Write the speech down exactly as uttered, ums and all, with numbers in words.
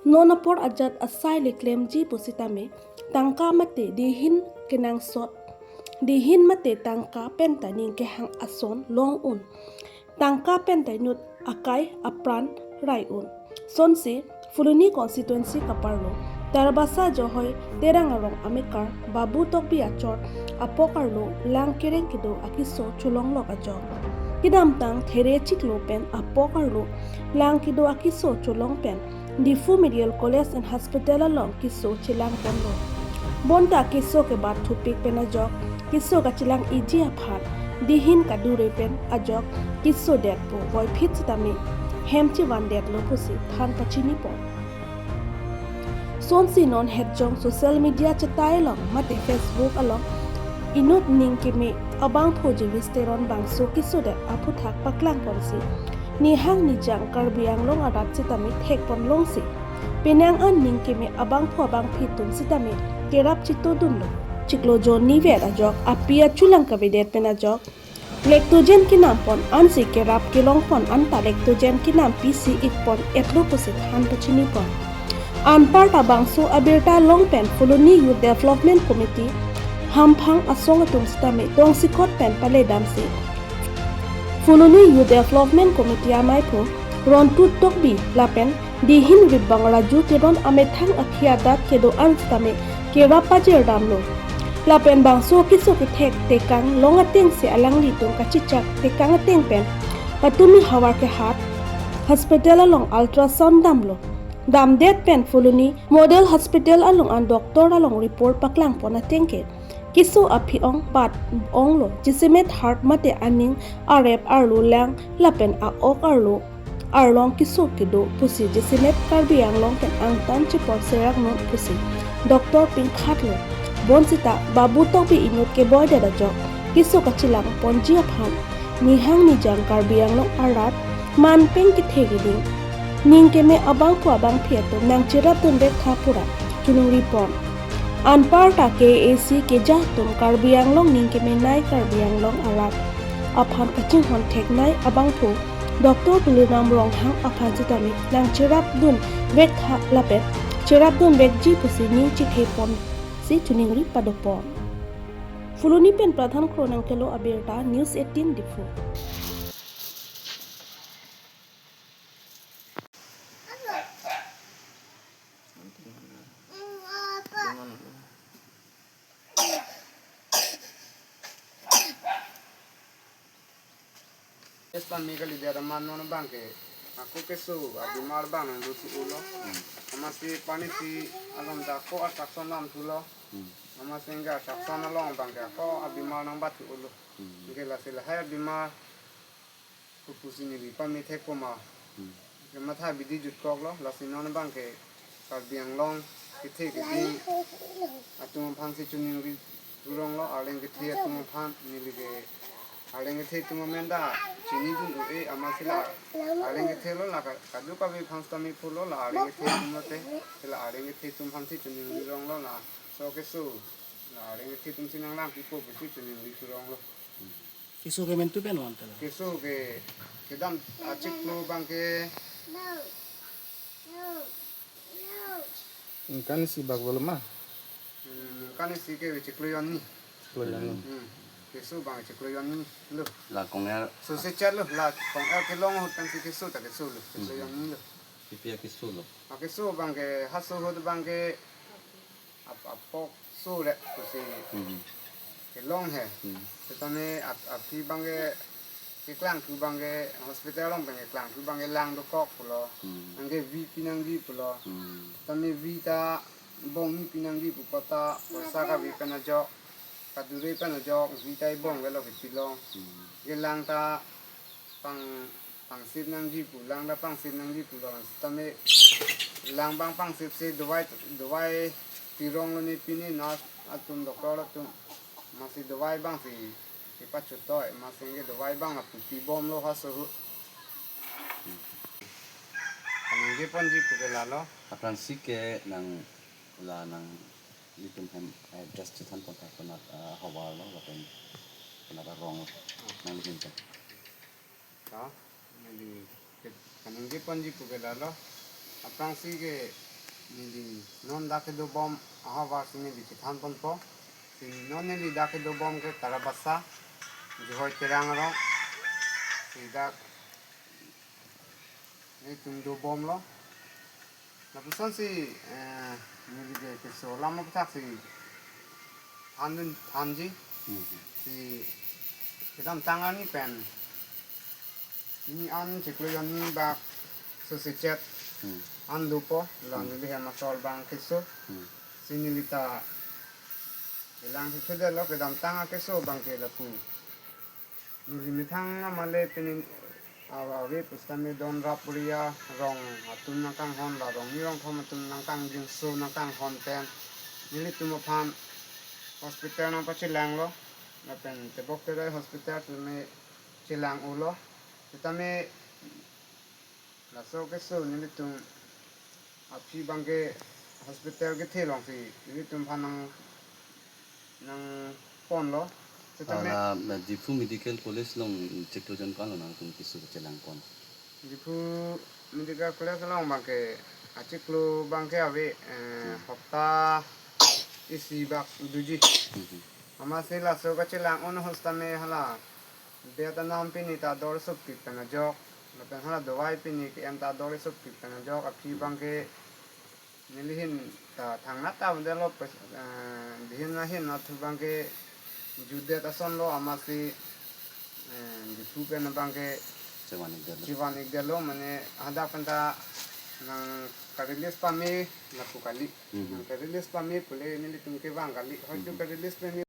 Non apor ajat asai le klemji pusitame tangka mate dihin kenangsot, dihin mate tangka penta ning kehang ason long un. Tangka penta inut akai apran rai un. Sonsi Phuloni constituency kaparlo Tarbasa Johoi Terang arong amekar Babu Tokbi achor apok arlo lang kereng kedo akiso cholonglok ajok. Kedamtang There chiklo pen apok arlo lang kedo akiso cholong pen Diphu Medical College and Hospital along kiso chelang ponlo. Bonta kiso kebat thupik pen ajok kiso kachelang iji aphan dihin kadure pen ajok kiso detpo voiphit sitame hem chevan detlo pusi than pachini pon. Sonsi non hetjong social media chetai along mate Facebook along inut ning keme abangphu Jewish Teron bangso kiso det aphuthak paklang ponsi nihang nijang Karbi Anglong arat sitame thek pon longsi penang an ning keme abangphu abangphi atum sitame kerap chito dunlo. Chiklo jonni vet ajok api achulang kavedet pen ajok lactogen kenam pon ansi kerap kelong pon anta lactogen kenam pisi ik pon etlo pusi than pachini pon. Anparta bangso abirta long pen Phuloni Youth Development Committee hamphang asong atum sitame tongsekot pen paledamsi Phuloni Youth Development Committee amaiphu Rontu Tokbi lapen dihin ribang Raju Teron amethang aphi adat kedo an sitame kerap pajir damlo. Lapen bangso kiso kethek tekang long atengsi alanglitum kachechak tekang ateng pen patumi havar kehat hospital along ultrasound damlo. Damdet pen Phuloni Model Hospital along an doctor along report paklang pon ateng ke kiso aphi ong bat onglo, jasemet heart mate aning arep arlo lang lapen a-ok arlo arlong kiso kedo pusi jasemet Karbi Anglong pen angtan chepon serak non pusi doctor pingkhatlo. Bonsita Babu Tokbi inut keboi det ajok kiso kachelang ponji aphan nihang nijang Karbi Anglong arat manpeng kethe keding ning keme abangphu abangphi atum nangcherap dunvek tha pura choningri pon. Anparta K A A C keja atum Karbi Anglong ning kemenei Karbi Anglong arat aphan kachinghon theknei abangphu Doctor Tuliram Ronghang aphan sitame nangcherap dunvek tha lapen cherap dunvekji pusi ning chethe ponsi choningri pado pon. Phuloni pen Pradhan Kro nangkelo abirta News eighteen Diphu. Test pan mi kalidet amat non abangke ako keso abimar abang nangdothu-olo. Amatsi pani si alom ta ako attraction damthulo. Amatsi anke attraction along abangke ako abimar nangbatthu-olo. Anke lasi lahai abimar kopusi neli pamethekpo ma. Kematha abidi jutkoklo, lasi non abangke Karbi Anglong kethe keding atum aphansi choningri thuronglo, arleng kethe atum aphan neli ke arleng kethe atum amen ta chinidun un-e amatsi la arleng kethe lo la ka-, kadokave aphan sitame pulo la arleng kethe atum lote, la arleng kethe atum aphansi choningri ronglo laso keso, la arleng kethe atumsi nanglangpipo pusi choningri thuronglo. Keso ke mentu pen wan tela. Keso ke kedam achiklo abangke. Ningkan isi bak dolo ma? Hmm, ningkan isi ke chiklo jonni. Chiklo jonni. Hmm. Keso abang chiklo jonni lo. La kong-er. So se chat lo, la kong-er kelong ahut pensi keso ta keso lo, chiklo jonni lo. Pi pi akeso lo? Akeso abangke haso ahut abangke ap-, apok so le pusi kelong he. Setame ap-, aphi abangke keklangthu abangke hospital along pen keklangthu abangke lang dokok pulo. Anke vi pinangji pulo. Setame vi ta bong ni pinangji pu apot ta poisa kave pen ajok, kadure pen ajok vi ta ibong avelo kepilo. Ke lang ta pang, pangsip nangji pu, lang ta pangsip nangji pulo, setame lang abang pangsipsi dawai, dawai pironglo ne pine nurse atum doctor atum. Amatsi dawai abangsi kepachotoi, amatsi anke dawai abang lapu pibomlo haso ahut. Kaningje ponji puke lalo. Aphrangsi ke nang la nanglitum hem address chethan pon tha konat, ah, havar lo lapen konat arong lo. Nanglitum ta. Ta, neli ke-, kaningje ponji puke lalo. Aphrangsi ke Neli non dak kedobom ahavar si neli chethan ponpo. Si non neli dak kedobom ke Tarabasa, Johoi Terang arong. Si dak nelitum dobomlo. Lapuson si, eh, neli ke keso alam aphuthak si thandun thanji. Hmm. Si kedamtang arni pen pini an chiklo jonni bak sosechet Hmm. an dopo, la Hmm. neli hem asor abang keso. Hmm. Si neli ta chelang si thudetlo, kedamtang akeso abang ke lapu. Neli methang amale pini awa ave pusitame don rap area rong atum nangkanghon, la rongni rongthom atum nangkangjinso nangkanghon pen nelitum aphan hospital nangpachelanglo. Lapen Tebok Terai Hospital tame chelang-olo. Sitame laso keso nelitum aphi abang ke hospital kethe along si nelitum aphan nang, nangponlo. Sitame Ala, na Diphu Medical College along chiklo jon ko-an lo nangtum keso chelangpon? Diphu Medical College along abang ke achiklo abang ke ave, eh, Hmm. hopta isi bak doji. Hmm. Amatsi laso kachelang-un ahut tame hala bed anam pini ta dor sopik pen ajok, lapen hala dawai pini ke-en ta dor sopik pen ajok, aphi abang ke neli ahin ta thangnat ta un-edetlo, pes-, eh, dihin ahin athu abang ke jutdet asonlo, amatsi, eh, Diphu pen abang ke Chevan-ikdetlo. Chevan-ikdetlo, mane hadak pen ta nangka-release pame lapu kali. Mhm. Nangka-release pame pule nelitum kevang kali. Hoitu Mhm. ka-release pame